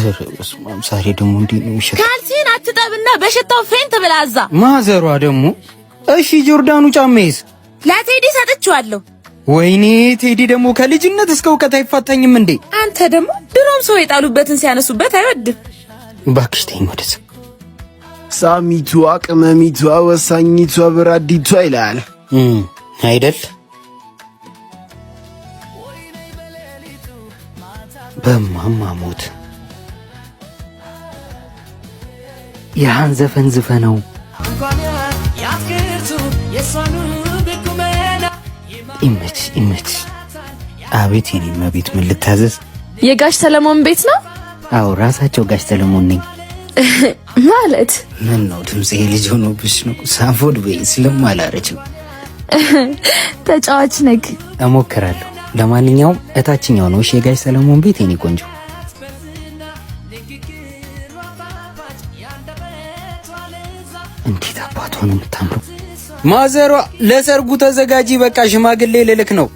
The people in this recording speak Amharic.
ኧረ በስመ አብ፣ ዛሬ ደግሞ እንዴት ነው የሚሸተው? ካልሲን አትጠብና በሽታው faint ብላዛ። ማዘሯ ደግሞ እሺ፣ ጆርዳኑ ጫማዬስ? ለቴዲ ሰጥቼዋለሁ። ወይኔ ቴዲ ደግሞ ከልጅነት እስከ እውቀት አይፋታኝም እንዴ? አንተ ደግሞ ድሮም ሰው የጣሉበትን ሲያነሱበት አይወድም። እባክሽ ተይኝ ወደዛ። ሳሚቷ፣ ቅመሚቷ፣ ወሳኝቷ፣ ብራዲቷ ይላል። አይደል? በማማ ሞት ያህን ዘፈን ዝፈነው። ይመች ይመች። አቤት የኔ እመቤት፣ ምን ልታዘዝ? የጋሽ ሰለሞን ቤት ነው? አዎ፣ ራሳቸው ጋሽ ሰለሞን ነኝ። ማለት ምን ነው ድምጼ ልጅ ሆኖብሽ ነው? ሳንፎድ በይ ስለማላረችው። ተጫዋች ነግ። እሞክራለሁ። ለማንኛውም እታችኛው ነው እሺ፣ የጋሽ ሰለሞን ቤት የኔ ቆንጆ። እንዴት አባቷ ነው የምታምረው! ማዘሯ ለሰርጉ ተዘጋጂ፣ በቃ ሽማግሌ ልልክ ነው።